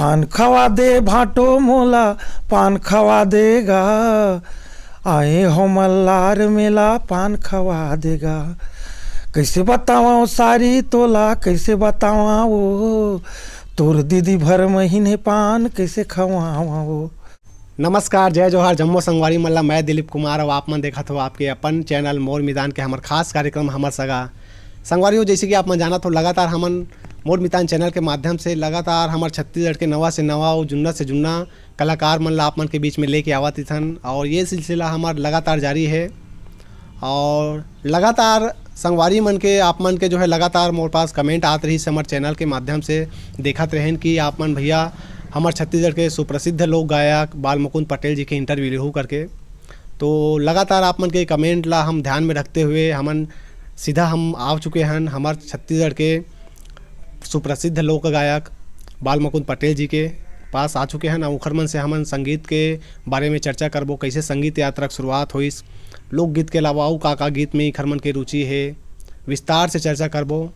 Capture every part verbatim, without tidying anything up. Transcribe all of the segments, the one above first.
पान खवा दे भाटो मोला, पान खवा देगा। आए हो मल्लार मेला, पान खवा देगा। कैसे बतावा ओ सारी तोला, कैसे बतावा ओ, तोर दीदी भर महीने पान कैसे खवावा ओ। नमस्कार, जय जोहार, जम्मो संगवारी मन ला। मैं दिलीप कुमार, अउ आप मन देखत हो आपके अपन चैनल मोर मितान के हमर खास कार्यक्रम हमर सगा। संगवारी हो, जैसे कि आप मन जानत हो, लगातार हमन मोर मितान चैनल के माध्यम से लगातार हमर छत्तीसगढ़ के नवा से नवा अउ जुन्ना से जुन्ना कलाकार मन ला आप मन के बीच में लेके आवत इथन, और ये सिलसिला हमर लगातार जारी है। और लगातार संगवारी मन के, आप मन के जो है लगातार मोर पास कमेंट आत रहिस हमर चैनल के माध्यम से, देखत रहेन कि आप मन भैया हमर छत्तीसगढ़ के सुप्रसिद्ध लोक गायक बाल मुकुंद पटेल जी के इंटरव्यू लेहू करके। तो लगातार आप मन के कमेंट ला हम ध्यान में रखते हुए हमन सीधा हम आ चुके हन हमर छत्तीसगढ़ के सुप्रसिद्ध लोक गायक बाल मुकुंद पटेल जी के पास आ चुके हन। अउ उखर मन से हमन संगीत के बारे में चर्चा करबो, कैसे संगीत यात्रा के शुरुआत होइस, लोकगीत के अलावा अउ का का गीत में इखर मन के रुचि हे, विस्तार से चर्चा करबो।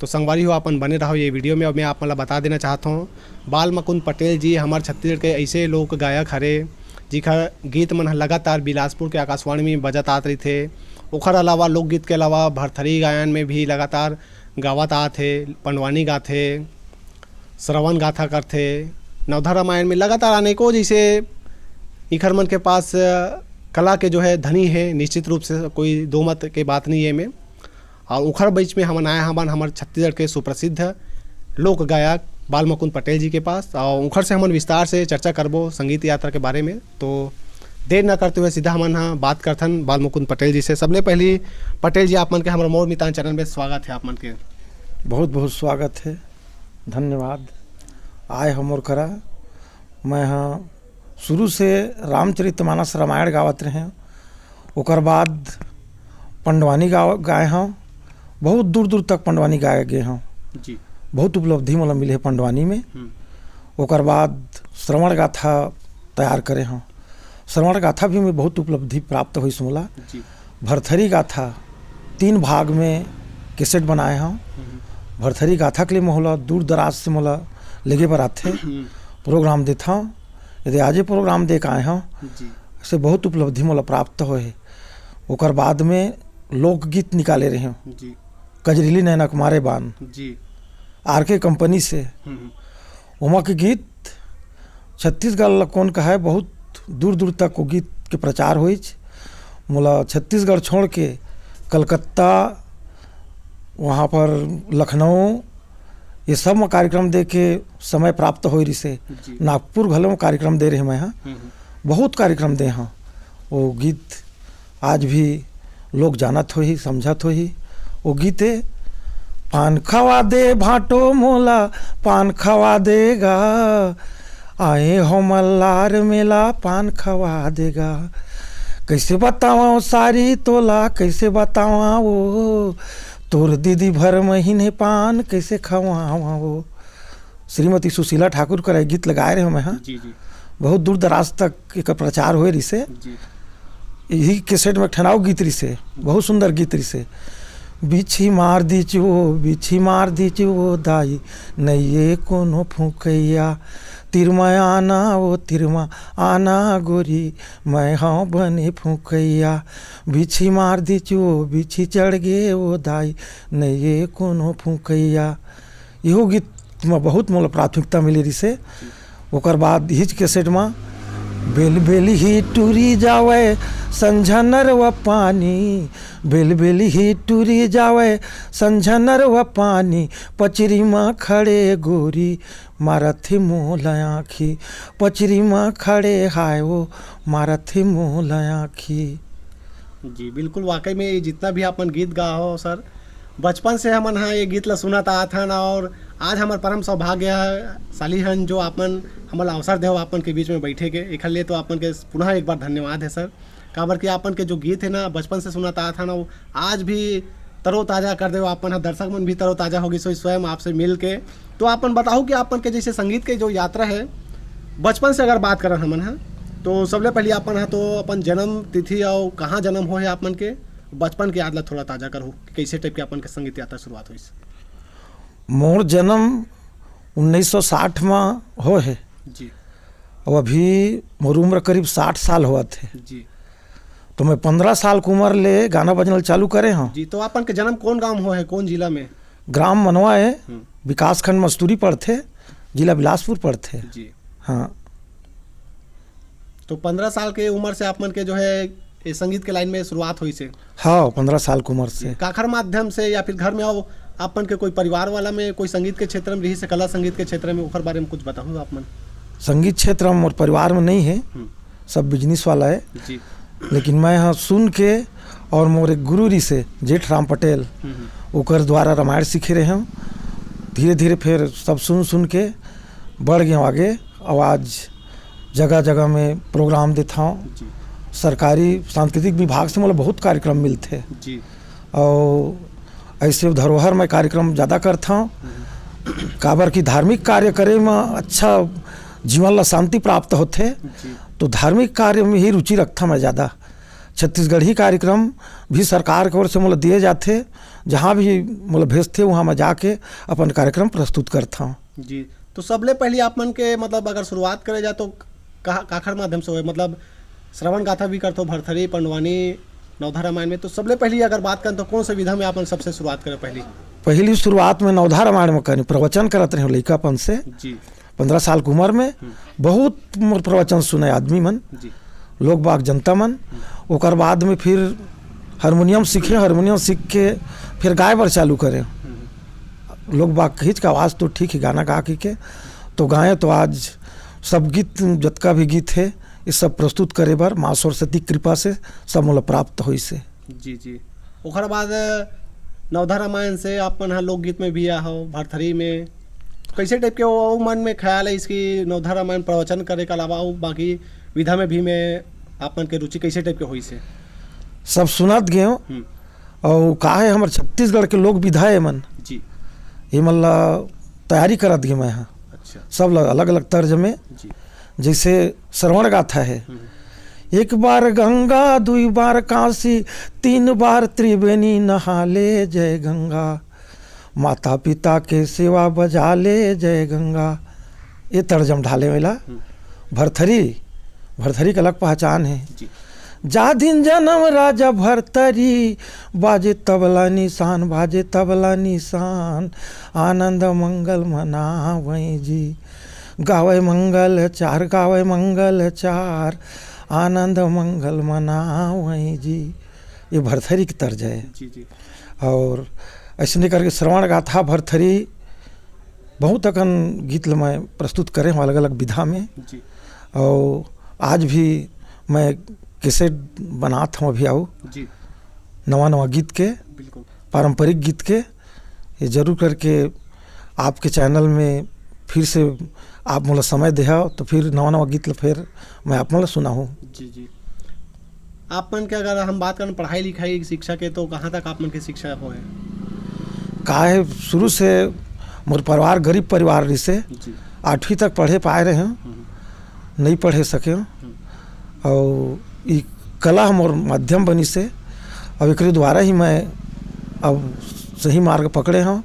तो संगवारी हो, अपन बने रहो ये वीडियो में। और मैं आप मन ला बता देना चाहत हूँ, बाल मुकुंद पटेल जी हमर छत्तीसगढ़ के ऐसे लोक गायक हरे, जिखर गीत मन ह लगातार बिलासपुर के आकाशवाणी में बजत आत रहिथे। ओखर अलावा, लोकगीत के अलावा, भरथरी गायन में भी लगातार गावत आत हे, पंडवानी गाथे, श्रवण गाथा करथे, नवधा रामायण में लगातार अनेकों जैसे इखर मन के पास, अ, कला के जो है धनी है, निश्चित रूप से कोई दो मत के बात नहीं है में। और उखर बीच में हमन आए हमन हमर छत्तीसगढ़ के सुप्रसिद्ध लोक गायक बाल मुकुंद पटेल जी के पास, और उखर से हमन विस्तार से चर्चा करबो संगीत यात्रा के बारे में। तो देर ना करते हुए सीधा हमन ह बात करथन बाल मुकुंद पटेल जी से। सबले पहली पटेल जी, आप मन के हमर मोर मितान चैनल में स्वागत है आप मन के। बहुत बहुत स्वागत है, धन्यवाद। आए हो मोर करा। मैं ह शुरू से रामचरितमानस रामायण गावत रहें, ओकर बाद पंडवानी गाव-, गाए हव। बहुत दूर दूर तक पंडवानी गाए गे हव। जी। बहुत उपलब्धि मोला मिले हे पंडवानी में। हम्म। ओकर बाद श्रवण गाथा तैयार करे हव। श्रवण गाथा भी में बहुत उपलब्धि प्राप्त होइस मोला। जी। भरथरी गाथा तीन भाग में कैसेट बनाए हव। हम्म। भरथरी गाथा के लिए मोला दूर दराज से मोला लेगे बर आथे। हम्म। प्रोग्राम देथव, यदि आजे प्रोग्राम दे के आए हव, जी। से बहुत उपलब्धि मोला प्राप्त होए हे। ओकर बाद में लोकगीत निकाले रहे हव, जी। कजरीली नैना के मारे बान, जी। आर के कंपनी से। हम्म। ओमा के गीत छत्तीसगढ़ ला कोन कहाय, बहुत दूर दूर तक वो गीत के प्रचार होइच। मोला छत्तीसगढ़ छोड़ के कलकत्ता, वहाँ पर लखनऊ, ये सब में कार्यक्रम दे के समय प्राप्त होए रिसे। जी। नागपुर घलो में कार्यक्रम दे रहे मैं, हाँ। हम्म, हम्म। बहुत कार्यक्रम दे, हाँ। वो गीत आज भी लोग जानत होही, समझत होही। वो गीते, पान खवा दे भाटो मोला, पान खवा देगा, आए हो मल्लार मेला, पान खवा देगा। कैसे बतावा ओ सारी तोला, कैसे बतावा ओ, तोर दीदी भर महीने पान कैसे खवावा ओ। श्रीमती सुशीला ठाकुर कर ये गीत लगाए रहे मैं, हाँ। जी, जी। बहुत दूर दराज तक एकर प्रचार होए रिसे। जी। यही कैसेट में एक ठन अउ गीत रिसे, बहुत सुंदर गीत रिसे। बिछी मार दीच वो, बिछी मार दीच वो दाई, नइये कोनो फुकैया। तिरमा आना वो, तिरमा आना गोरी, मैं हव बने फुकैया। बिछी मार दीच वो, बिछी चढ़ गे वो दाई, नइये कोनो फुकैया। इहो गीत म बहुत मोला प्राथमिकता मिले रिसे। ओकर बाद हिच कैसेट म, बेल बेल ही टूरी जावय संझा नरवा पानी, बेल बेल ही टूरी जावय संझा नरवा पानी, पचरी म खड़े गोरी मारत हे मोला आँखी, पचरी म खड़े हाय वो मारत हे मोला आँखी। जी, बिल्कुल, वाकई में ये जितना भी आप मन गीत गा हो सर, बचपन से हमन ह ये गीत ला सुनत आत हन और आज हमर परम सौभाग्य है, सालीहन, जो आप मन हमन ला अवसर देहो आप मन के बीच में बैठे के, एखर लिए तो आप मन के पुनः एक बार धन्यवाद है सर। काबर कि आप मन के जो गीत है ना, बचपन से सुनत आत हन, वो आज भी तरोताजा कर देहो आप मन ह, दर्शक मन भी तरोताजा हो गिस होही स्वयं आपसे मिल के। तो आप मन बताओ कि आप मन के जैसे संगीत के जो यात्रा है, बचपन से अगर बात करन हमन ह, तो सबले पहले आप मन ह तो अपन जन्म तिथि अउ कहाँ जन्म होए हे आप मन के, बचपन के याद ला थोड़ा ताजा करहु कि कैसे टाइप के आप मन के संगीत यात्रा शुरुआत होइस। मोर जन्म उन्नीस सौ साठ में हो हे। जी। अब अभी मोर उम्र करीब साठ साल होवत हे। जी। तो मैं पंद्रह साल के उम्र ले गाना बजना चालू करे हूँ। जी, तो आपन के जन्म कौन गांव हो है, कौन जिला में? ग्राम मनवा है, हम्म। विकासखंड मस्तूरी पड़थे, जिला बिलासपुर पड़थे। जी। हाँ। तो पंद्रह साल के उम्र से आप मन के जो है ये संगीत के लाइन में शुरुआत होइस हे? हाँ, पंद्रह साल के उम्र से। काखर माध्यम से या फिर घर में आओ, आप मन के कोई परिवार वाला में कोई संगीत के क्षेत्र में रहिस हे, कला संगीत के क्षेत्र में, ओकर बारे में कुछ बताहू आप मन? संगीत क्षेत्र में मोर परिवार में नहीं है, हम्म। सब बिजनेस वाला है। जी। लेकिन मैं हाँ सुन के, और मोर एक गुरु रहिस हे जेठ राम पटेल, हम्म, हम्म। ओकर द्वारा रामायण सीखे रहे हूँ। धीरे धीरे फिर सब सुन सुन के बढ़ गए आगे। और आज जगह जगह में प्रोग्राम देता हूँ। जी। सरकारी सांस्कृतिक विभाग से मतलब बहुत कार्यक्रम मिलते हैं। जी। और ऐसे धरोहर में कार्यक्रम ज़्यादा करता हूँ। हम्म। काबर कि धार्मिक कार्य करे में अच्छा जीवन ला शांति प्राप्त होथे। जी। तो धार्मिक कार्य में ही रुचि रखता मैं ज़्यादा। छत्तीसगढ़ी कार्यक्रम भी सरकार की ओर से मोला दिए जाथे, जहाँ भी मोला भेजथे वहाँ मैं जाके अपन कार्यक्रम प्रस्तुत करता हूँ। जी, तो सबले पहली आप मन के मतलब अगर शुरुआत करे जाए तो कहाँ, काखर माध्यम से होए? मतलब श्रवण गाथा भी करथो, भरथरी, पंडवानी, नवधा रामायण में, तो सबले पहली अगर बात करें तो कौन से विधा में आप मन सबसे शुरुआत करे पहली? पहली शुरुआत में नवधा रामायण में करें, प्रवचन करत रहे लइकापन से। जी। पंद्रह साल की उम्र में हम्म। बहुत मोर प्रवचन सुने आदमी मन, जी। लोग बाग जनता मन। हम्म। ओकर बाद में फिर हारमोनियम सीखे, हारमोनियम सीख के फिर गाए बर चालू करे। हम्म। लोग बाग कहिच के आवाज़ तो ठीक है गाना गा के, के तो गाए तो आज सब गीत, जतका भी गीत है, ये सब प्रस्तुत करे बर माँ सरस्वती कृपा से सब मोला प्राप्त होइस हे। जी, जी। ओकर बाद नवधा रामायण से आप मन ह लोकगीत में भी आ हो, भरथरी में। कैसे टाइप के वो, वो मन में ख्याल है इसकी नवधा रामायण प्रवचन करे के अलावा वो बाकी विधा में भी में आप मन के रुचि कैसे टाइप के होइस हे? सब सुनत गए हो। हम्म। और का है हमर छत्तीसगढ़ के लोक विधा है मन। जी। ये मन ला तैयारी करत गए मैं हाँ। अच्छा। सब ला अलग-अलग तर्ज में। जी। जैसे श्रवण गाथा है। हम्म। एक बार गंगा, दुई बार काशी, तीन बार त्रिवेणी नहा ले जय गंगा। माता पिता के सेवा बजा ले जय गंगा। ये तर्ज म ढाले मेला। हम्म। भरथरी, भरथरी के अलग पहचान है। जी। जा दिन जनम राजा भरतरी, बाजे तबला निशान, बाजे तबला निशान, आनंद मंगल मनावै जी। गावै मंगल चार, गावै मंगल चार, आनंद मंगल मनावै जी। ये भरथरी के तर्ज है। जी, जी। और ऐसने करके श्रवण गाथा भरथरी बहुत अकन गीत ल मैं प्रस्तुत करे हूँ अलग-अलग विधा में। जी। और आज भी मैं कैसेट बनात हूँ अभी आऊ जी। नवा-नवा गीत के, बिल्कुल। पारंपरिक गीत के। ये जरूर करके आपके चैनल में फिर से आप मोला समय देहव, तो फिर नवा-नवा गीत ल फिर मैं आप मोला सुनाहूँ। जी, जी। आप मन के अगर हम बात करन पढ़ाई लिखाई शिक्षा के, तो कहाँ तक आप मन के शिक्षा होए? का है, शुरू से मोर परिवार गरीब परिवार रहिसे, जी। आठवीं तक पढ़े पाए रहे हूँ, हम्म। नहीं पढ़े सके हूँ। हम्म। और ई कला मोर माध्यम बनिसे, अब एकरे द्वारा ही मैं अब सही मार्ग पकड़े हूँ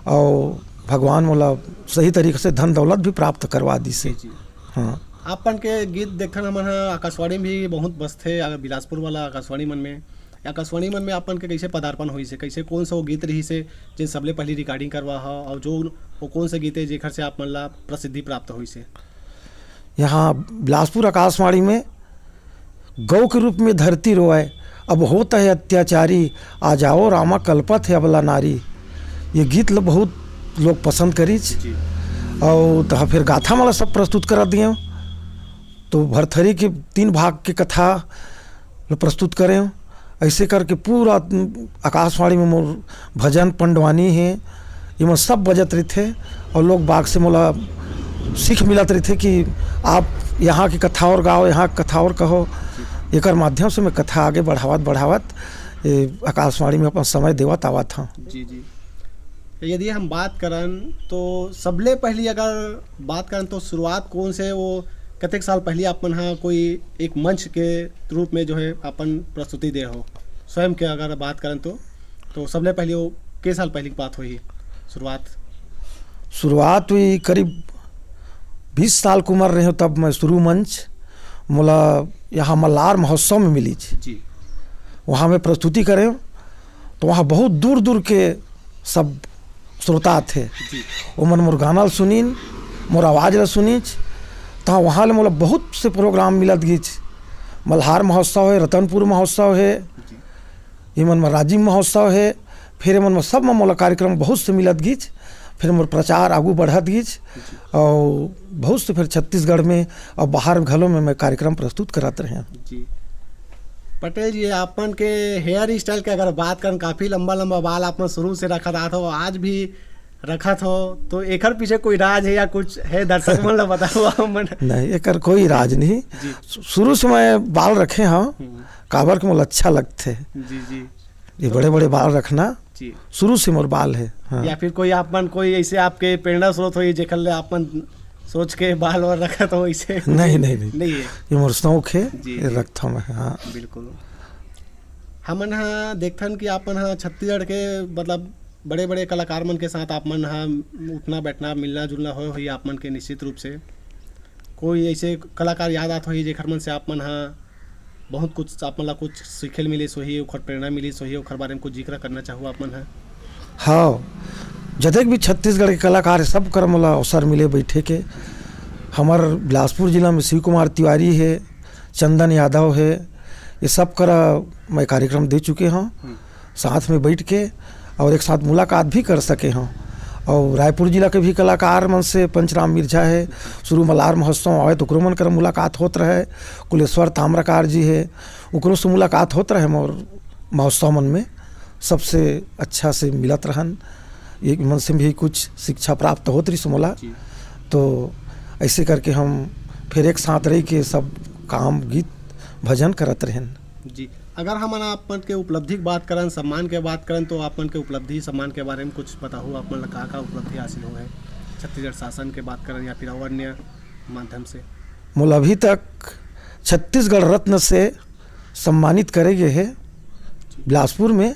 और भगवान मोला सही तरीके से धन दौलत भी प्राप्त करवा दिसे। जी, जी। हाँ। आप मन के गीत देखथन हमन ह आकाशवाणी में भी बहुत बजथे, अगर बिलासपुर वाला आकाशवाणी मन में, आकाशवाणी मन में आप मन के कैसे पदार्पण होइस हे, कैसे कौन सा वो गीत रहिस हे, जेन सबले पहली रिकॉर्डिंग करवा हो, और जो वो कौन सा गीत है जेखर से आप मन ला प्रसिद्धि प्राप्त होइस हे? यहाँ बिलासपुर आकाशवाणी में गौ के रूप में धरती रोए, अब होत है अत्याचारी, आ जाओ रामा कलपत है अबला नारी। ये गीत ल बहुत लोग पसंद करिस। जी। और तहाँ फिर गाथा माला सब प्रस्तुत करा दिए। तो भरथरी के तीन भाग के कथा ल प्रस्तुत करें। ऐसे करके पूरा आकाशवाणी में मोर भजन पंडवानी है, ये मन सब बजत रहिथे और लोग बाग से मोला सीख मिलत रहिथे कि आप यहाँ की कथा और गाओ, यहाँ की कथा और कहो। एकर माध्यम से मैं कथा आगे बढ़ावत बढ़ावत ये आकाशवाणी में अपन समय देवत आवत हूँ। जी, जी। यदि हम बात करन तो सबले पहली अगर बात करन तो शुरुआत कौन से वो कतेक साल पहली आप मन हा कोई एक मंच के रूप में जो है अपन प्रस्तुति दे हो स्वयं के अगर बात करन तो, तो सबले पहली वो के साल पहली की बात होही शुरुआत? शुरुआत हुई करीब बीस साल के उम्र रहे, तब मैं शुरू मंच मोला यहाँ मल्हार महोत्सव में मिलीच। जी। वहाँ मैं प्रस्तुति करें, तो वहाँ बहुत दूर दूर के सब श्रोता आथे। जी। ओमन मोर गाना ल सुनिन, मोर आवाज़ ल सुनिच, तहाँ वहाँ ले मोला बहुत से प्रोग्राम मिलत गीच। मल्हार महोत्सव है, रतनपुर महोत्सव है, जी। ये मन में राजिम महोत्सव है, फिर ये मन में सब में मोला कार्यक्रम बहुत से मिलत गीच। फिर मोर प्रचार आगू बढ़त गीच, जी। और बहुत से फिर छत्तीसगढ़ में और बाहर घलो में मैं कार्यक्रम प्रस्तुत करत रहे। जी। पटेल जी, आपन के हेयर स्टाइल के अगर बात करन, काफ़ी लंबा लंबा बाल आपन शुरू से रखत आत हो, आज भी रखत हो, तो एकर पीछे कोई राज है या कुछ है, दर्शक मन ला बताओ आप मन। नहीं, एकर कोई राज नहीं। जी। शु-, शुरू से मैं बाल रखे हँव, हम्म। काबर के मोला अच्छा लगथे। जी, जी। ये तो बड़े-बड़े बाल रखना जी। शुरू से मोर बाल है। हाँ। या फिर कोई आप मन, कोई ऐसे आपके प्रेरणा स्रोत होही, जेकर ले आप मन सोच के बाल वाल रखत हो ऐसे? नहीं, नहीं, नहीं। नहीं है। ये मोर शौक है, जी, ये जी। रखता हूँ मैं, हाँ। बिल्कुल। हमन हा देखथन कि आप मन हा छत्तीसगढ़ के, मतलब, बड़े-बड़े कलाकार मन के साथ आप मन हा उठना बैठना, मिलना जुलना होए होही आप मन के निश्चित रूप से। कोई ऐसे कलाकार याद आत होही जेकर मन से आप मन हा बहुत कुछ, आप मन ला कुछ सीखे ल मिलिस होही, ओकर प्रेरणा मिलिस होही, ओकर बारे में कुछ जिक्र करना चाहू आप मन हा? हाँ, जतेक भी छत्तीसगढ़ के कलाकार हे, सब कर मोला अवसर मिले बैठे के। हमर बिलासपुर जिला में शिव कुमार तिवारी हे, चंदन यादव हे, ये सब करा मैं कार्यक्रम दे चुके हँव। हम्म। साथ में बैठ के और एक साथ मुलाकात भी कर सके हँव। और रायपुर जिला के भी कलाकार मन से पंचराम मिर्झा हे, शुरू मल्हार महोत्सव आवे तो ओकरो मन कर मुलाकात होत रहे, कुलेश्वर ताम्रकार जी हे, ओकरो से मुलाकात होत रहे मोर महोत्सव मन में, सबसे अच्छा से मिलत रहन, ये मन से भी कुछ शिक्षा प्राप्त होत रहिस मोला। जी। तो ऐसे करके हम फिर एक साथ रह के सब काम, गीत, भजन करत रहेन। जी, अगर हमन आप मन के उपलब्धि के बात करन, सम्मान के बात करन, तो आप मन के उपलब्धि, सम्मान के बारे में कुछ बताहू, आप मन ला का-का उपलब्धि हासिल होए हे छत्तीसगढ़ शासन के बात करन या फिर और अन्य माध्यम से? मोला अभी तक छत्तीसगढ़ रत्न से सम्मानित करे गे हे बिलासपुर में,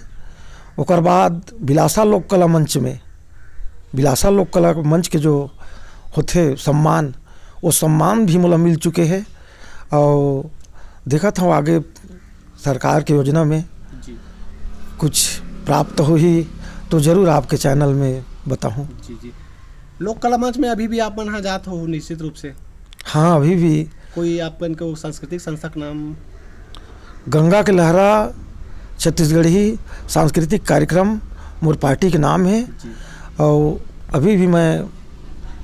ओकर बाद बिलासा लोक कला मंच में, बिलासा लोक कला मंच के जो होथे सम्मान, वो सम्मान भी मोला मिल चुके हे। और देखत हँव आगे सरकार के योजना में जी। कुछ प्राप्त होही तो जरूर आपके चैनल में बताहूँ। जी, जी। लोक कला मंच में अभी भी आप मन हा जात हो निश्चित रूप से? हाँ, अभी भी। कोई आप मन के वो सांस्कृतिक संस्था के नाम? गंगा के लहरा छत्तीसगढ़ी सांस्कृतिक कार्यक्रम मोर पार्टी के नाम हे। जी। और अभी भी मैं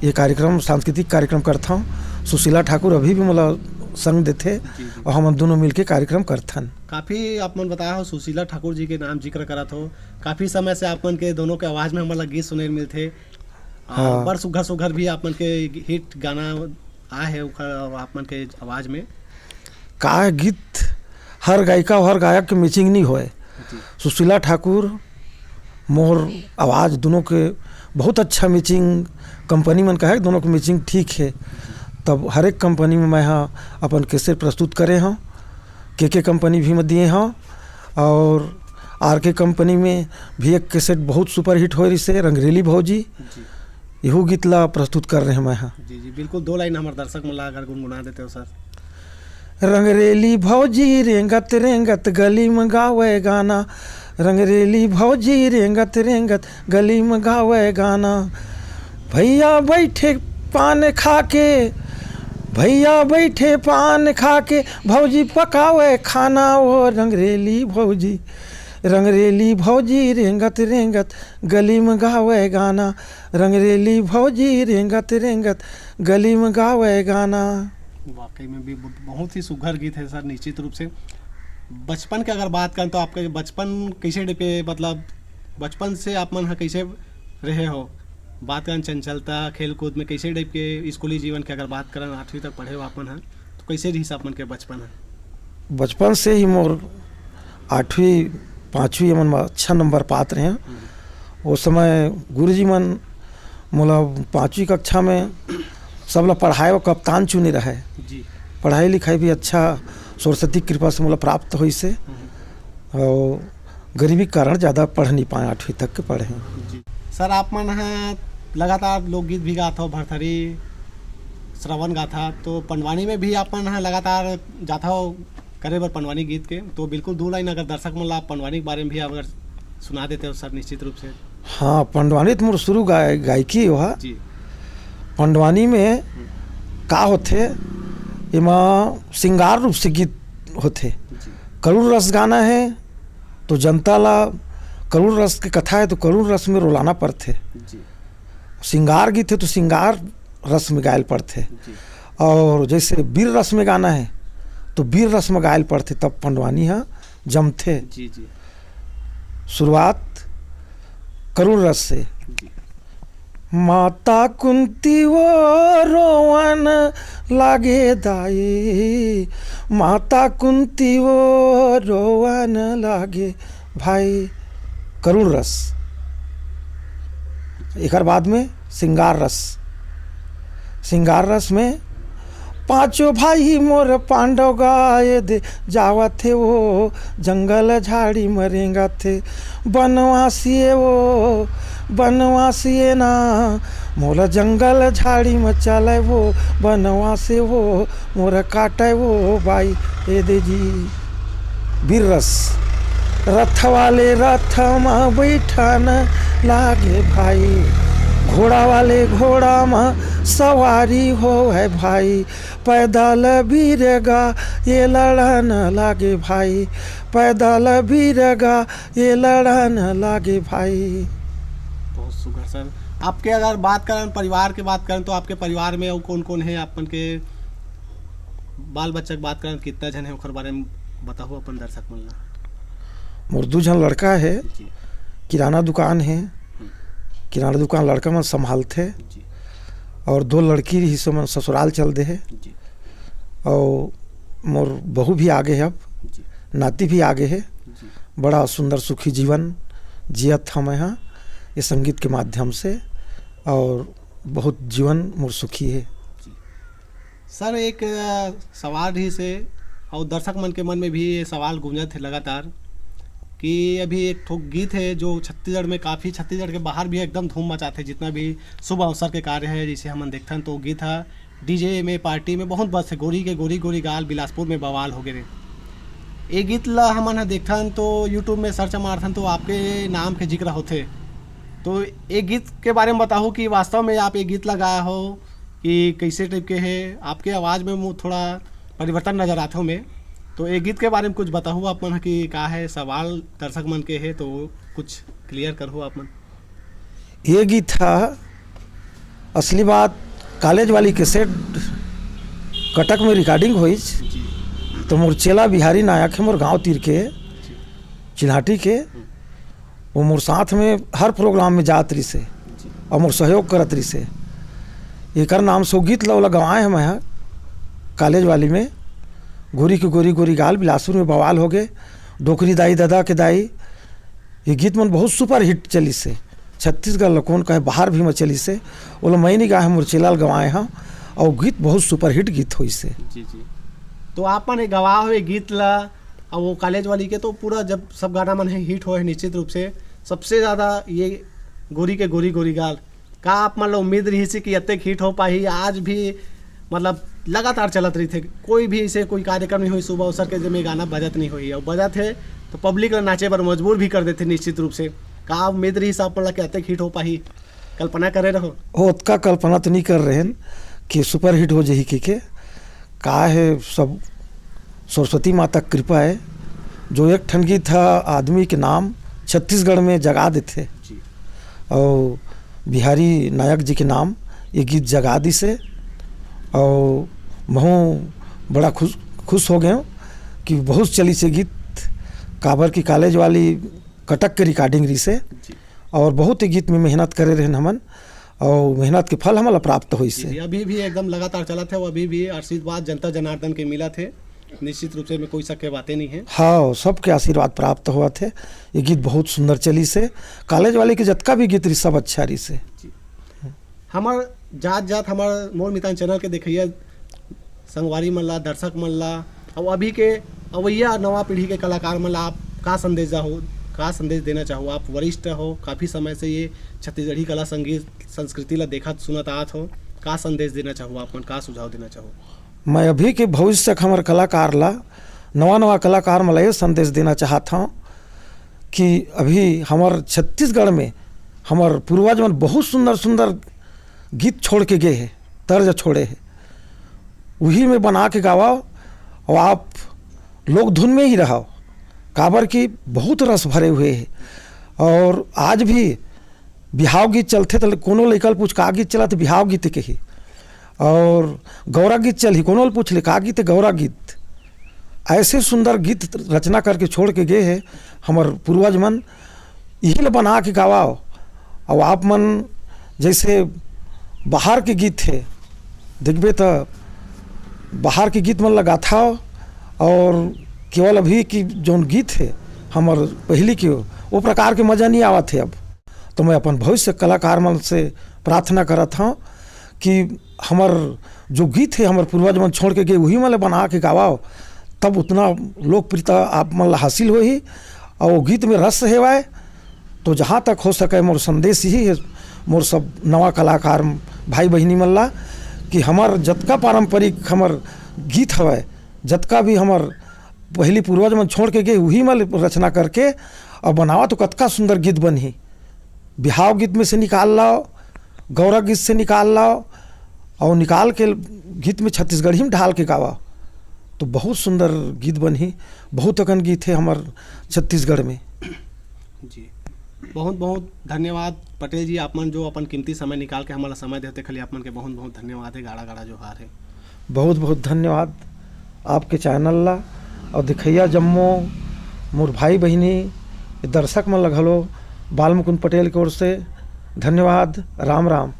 ये कार्यक्रम, सांस्कृतिक कार्यक्रम करत हँव। सुशीला ठाकुर अभी भी मोला संग देथे जी, जी। और हमन दोनों मिलके कार्यक्रम करथन। काफ़ी आप मन बताए हो, सुशीला ठाकुर जी के नाम जिक्र करत हो। काफ़ी समय से आप मन के दोनों के आवाज़ में हमन ला गीत सुने ल मिलथे। और हाँ। बड़ सुघर सुघर भी आप मन के हिट गाना आए हे ओखर, आप मन के आवाज़ में। का गीत, हर गायिका और हर गायक के मैचिंग नहीं होए। जी। सुशीला ठाकुर, मोर आवाज़ दोनों के बहुत अच्छा मैचिंग, कंपनी मन का हे, दोनों के मैचिंग ठीक हे। तब हर एक कंपनी में मैं हा अपन कैसेट प्रस्तुत करे हँव, के के कंपनी भी में दिए हँव, और आर के कंपनी में भी एक कैसेट बहुत सुपरहिट होए रहिसे, रंगरेली भौजी। जी। इहू गीत ला प्रस्तुत कर रहे मैं हा। जी, जी, बिल्कुल, दो लाइन हमर दर्शक मन ला अगर गुनगुना देते हो सर। रंगरेली भौजी रेंगत रेंगत गली में गावे गाना, रंगरेली भौजी रेंगत रेंगत गली में गावे गाना। भैया बैठे पान खा के, भैया बैठे पान खा के, भौजी पकावे खाना, ओ रंगरेली भौजी, रंगरेली भौजी रेंगत रेंगत गली में गावे गाना, रंगरेली भौजी रेंगत रेंगत गली में गावे गाना। वाकई में भी ब-, बहुत ही सुघर गीत है सर, निश्चित रूप से। बचपन के अगर बात करें तो आपके बचपन कैसे type के, मतलब बचपन से आप मन ह कैसे रहे हो? बात करें चंचलता, खेल कूद में कैसे type के स्कूली जीवन के अगर बात करें, आठवीं तक पढ़े हो आप मन ह, तो कैसे रहिस आप मन के बचपन ह? बचपन से ही मोर आठवीं, पाँचवीं मन में अच्छा नंबर पात रहे। हम्म। वो समय गुरुजी मन मोला पाँचवीं कक्षा में सबला पढ़ाए व कप्तान चुने रहे। जी। पढ़ाई लिखाई भी अच्छा सरस्वती कृपा से मोला प्राप्त होइस हे। हम्म। और गरीबी के कारण ज़्यादा पढ़ नहीं पाए, आठवीं तक के पढ़े हैं। जी। सर, आप मन ह लगातार लोकगीत भी गात हो, भरथरी, श्रवण गाथा, तो पंडवानी में भी अपन ह लगातार जात हो करे बर पंडवानी गीत के। तो बिल्कुल दू लाइन अगर दर्शक मन ला आप पंडवानी के बारे में भी अगर सुना देते हो सर, निश्चित रूप से। हाँ, पंडवानी तो मोर शुरू गाय-, गायकी हो हा। जी। पंडवानी में का होथे, एमा श्रृंगार रूप से गीत होथे। जी। करुण रस गाना है तो जनता ला, करुण रस के कथा है तो करुण रस में रोलाना पड़थे। जी। श्रृंगार गीत है तो श्रृंगार रस में गायल पड़थे। जी। और जैसे वीर रस में गाना है तो वीर रस में गायल पड़थे, तब पंडवानी ह जमथे। जी, जी। शुरुआत करुण रस से। जी। माता कुंती वो रोवन लागे दाई, माता कुंती वो रोवन लागे भाई। करुण रस। एकर बाद में श्रृंगार रस। श्रृंगार रस में पांचों भाई मोर पांडव गाय दे जावत हे वो, जंगल झाड़ी म रेंगत हे बनवासी ए वो, बनवासी ए ना, मोला जंगल झाड़ी म चले वो, बनवासी ए वो, मोर काटे वो बाई, ए दे जी। वीर रस। रथ वाले रथ म बैठन लागे भाई, घोड़ा वाले घोड़ा म सवारी होवे भाई, पैदल बीरगा ये लड़न लागे भाई, पैदल बीरगा ये लड़न लागे भाई। बहुत सुघर सर। आपके अगर बात करन, परिवार के बात करन, तो आपके परिवार में अउ कौन-कौन है? आपन के बाल बच्चा के बात करन, कितना झन है, ओकर बारे में बताहू अपन दर्शक मन ला। मोर दू झन लड़का है, जी। किराना दुकान है, हम्म। किराना दुकान लड़का मन संभालथे, जी। और दो लड़की रहिस, ओमन ससुराल चल दे है, जी। और मोर बहू भी आगे है अब, जी। नाती भी आगे है। जी। बड़ा सुंदर सुखी जीवन जियत हवं मैं हा, ये संगीत के माध्यम से, और बहुत जीवन मोर सुखी है। जी। सर, एक, अ, सवाल रहिस हे, और दर्शक मन के मन में भी ये सवाल गूंजत हे लगातार कि अभी एक ठो गीत है जो छत्तीसगढ़ में काफ़ी, छत्तीसगढ़ के बाहर भी एकदम धूम मचाथे, जितना भी शुभ अवसर के कार्य है, जैसे हमन देखथन तो गीत ह डीजे में, पार्टी में बहुत बजथे, गोरी के गोरी गोरी गाल बिलासपुर में बवाल हो गे रे। ये गीत ला हमन ह देखथन तो YouTube में सर्च मारथन तो आपके नाम के जिक्र होथे। तो ये गीत के बारे में बताहू कि वास्तव में आप ये गीत ला गाए हो कि कैसे टाइप के है, आपके आवाज़ में मु-, थोड़ा परिवर्तन नजर आथे में। तो ये गीत के बारे में कुछ बताहू आप मन कि का है, सवाल दर्शक मन के है तो वो कुछ क्लियर करहू आप मन। ये गीत हा असली बात कॉलेज वाली कैसेट कटक में रिकॉर्डिंग होइस, जी। तो मोर चेला बिहारी नायक है, मोर गांव तीर के, जी। चिल्हाटी के, हम्म। वो मोर साथ में हर प्रोग्राम में जात रहिस हे, जी। और मोर सहयोग करत रहिस हे। एकर नाम से वो गीत ला ओला गवाए हवं मैं हा, कॉलेज वाली में, गोरी के गोरी गोरी गाल बिलासपुर में बवाल हो गे, डोकरी दाई ददा के दाई, ये गीत मन बहुत सुपर हिट चलिस हे। छत्तीसगढ़ ल कोन कहे, बाहर भी म चलिस हे। ओला मैं नहीं गाए हवं, मोर चेला ल गवाए हवं, और गीत बहुत सुपर हिट गीत होइस हे। जी, जी। तो आप मन ये गवाए हो ये गीत ला, और वो कॉलेज वाली के तो पूरा जब सब गाना मन है हिट होए हे, निश्चित रूप से सबसे ज़्यादा ये गोरी के गोरी गोरी गाल, का आप मन ला उम्मीद रहिस कि अतेक हिट हो पाही? आज भी मतलब लगातार चलत रहिथे, कोई भी ऐसे कोई कार्यक्रम नहीं होई सुबह अवसर के जेमे गाना बजत नहीं होई, और बजत है तो पब्लिक ला नाचे बर मजबूर भी कर देथे निश्चित रूप से। का उम्मीद रहिस आप मन ला कि अतेक हिट हो पाही? कल्पना करे रहो? ओतका कल्पना तो नहीं कर रहे हैं कि सुपर हिट हो जाही के, के। का है, सब सरस्वती माता के कृपा है, जो एक ठन गीत ह आदमी के नाम छत्तीसगढ़ में जगा देथे। जी। और बिहारी नायक जी के नाम ये गीत जगा दिस हे। और महूँ बड़ा खुश, खुश हो गए हूँ कि बहुत चलिस हे गीत, काबर कि कॉलेज वाली कटक के रिकॉर्डिंग रहिस हे। जी। और बहुत ही गीत में मेहनत करे रहन हमन, और मेहनत के फल हमला प्राप्त होइस जी, हे। जी, अभी भी एकदम लगातार चलत हे, वो अभी भी आशीर्वाद जनता जनार्दन के मिलत हे, निश्चित रूप से में कोई शक के बातें नहीं है। हाँ, सबके आशीर्वाद प्राप्त होवत हे। ये गीत बहुत सुंदर चलिस हे। कॉलेज वाले के जतका भी गीत रहिस, सब अच्छा रहिस हे। जी। हमर जात जात, हमर मोर मितान चैनल के देखइया संगवारी मन ला, दर्शक मन ला, अउ अभी के अवइया नवा पीढ़ी के कलाकार मन ला आप का संदेश दहो? का संदेश देना चाहो? आप वरिष्ठ हो, काफ़ी समय से ये छत्तीसगढ़ी कला, संगीत, संस्कृति ला देखत सुनत आत हो, का संदेश देना चाहो आप मन, का सुझाव देना चाहो? मैं अभी के भविष्य के हमर कलाकार ला, नवा नवा कलाकार मन ला ये संदेश देना चाहत हूँ कि अभी हमर छत्तीसगढ़ में हमर पूर्वज मन बहुत सुंदर सुंदर गीत छोड़ के गए हैं, तर्ज छोड़े हैं, वही में बना के गावा और आप लोक धुन में ही रहो, काबर कि बहुत रस भरे हुए हैं। और आज भी बिहाव गीत चलथे त कोनो लइका ल पूछ का गीत चलत, बिहाव गीत कही, और गौरा गीत चलही, कोनो ल पूछ ले का गीत है, गौरा गीत। ऐसे सुंदर गीत रचना करके छोड़ के गए हैं हमर पूर्वज मन, यही ल बना के गावा। और आप मन जैसे बाहर के गीत है, देखबे त बाहर के गीत मन ल गाथा और केवल अभी की जौन गीत है हमर पहली के, वो प्रकार के मजा नहीं आवत है अब। तो मैं अपन भविष्य कलाकार मन से प्रार्थना करत हूँ कि हमर जो गीत है हमर पूर्वज मन छोड़ के गए, वही मन ल बना के गावा, तब उतना लोकप्रियता आप मन ला हासिल होही और वो गीत में रस हेवाए। तो जहाँ तक हो सके मोर संदेश यही है मोर सब नवा कलाकार भाई बहिनी मन ला कि हमर जतका पारंपरिक हमर गीत हवय, जतका भी हमर पहली पूर्वज मन छोड़ के गए, वही मन रचना करके और बनावा तो कतका सुंदर गीत बनही। बिहाव गीत में से निकाल लाओ, गौरा गीत से निकाल लाओ और निकाल के गीत में छत्तीसगढ़ी में ढाल के गावा, तो बहुत सुंदर गीत बनही। बहुत अकन गीत है हमर छत्तीसगढ़ में। जी, बहुत बहुत धन्यवाद पटेल जी, आप मन जो अपन कीमती समय निकाल के हमला समय देते, खाली आप मन के बहुत बहुत धन्यवाद है, गाड़ा गाड़ा जोहार है। बहुत बहुत धन्यवाद आपके चैनल ला और दिखैया जम्मो मोर भाई बहिनी दर्शक मन ला घलो बाल मुकुंद पटेल के ओर से धन्यवाद। राम राम।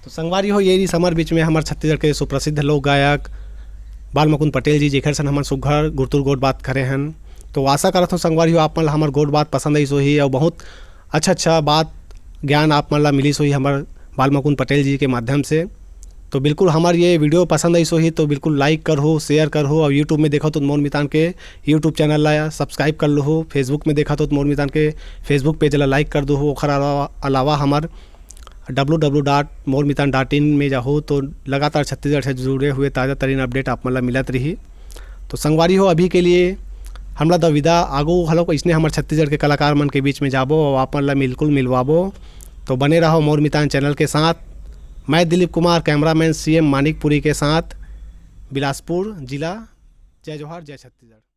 तो संगवारी हो, ये रही हमर बीच में हमर छत्तीसगढ़ के सुप्रसिद्ध लोक गायक बाल मुकुंद पटेल जी, जेकर सन हमन सुघर गुरतुर गोठ बात करे हन। तो आशा करत हूँ संगवारी हो, आप मन ला हमर गोठ बात पसंद आइस होही और बहुत अच्छा अच्छा बात ज्ञान आप मन ला मिलिस होही हमर बाल मुकुंद पटेल जी के माध्यम से। तो बिल्कुल हमर ये वीडियो पसंद आइस होही तो बिल्कुल लाइक करहु, शेयर करहु और YouTube में देखत हो तो मोर मितान के YouTube चैनल ला सब्सक्राइब कर लहु। Facebook में देखत हो तो मोर मितान के Facebook पेज ला लाइक कर दहु। ओखर अलावा, अलावा हमर डब्ल्यू डब्ल्यू डॉट मोर मितान डॉट इन में जाहू तो लगातार छत्तीसगढ़ से जुड़े हुए ताज़ा तरीन अपडेट आप मन ला मिलत रही। तो संगवारी हो, अभी के लिए हमला द विदा। आगू घलोक इसने हमर छत्तीसगढ़ के कलाकार मन के बीच में जाबो और आप मन ला बिल्कुल मिलवाबो। तो बने रहो मोर मितान चैनल के साथ। मैं दिलीप कुमार, कैमरामैन सीएम मानिकपुरी के साथ, बिलासपुर जिला। जय जोहार, जय छत्तीसगढ़।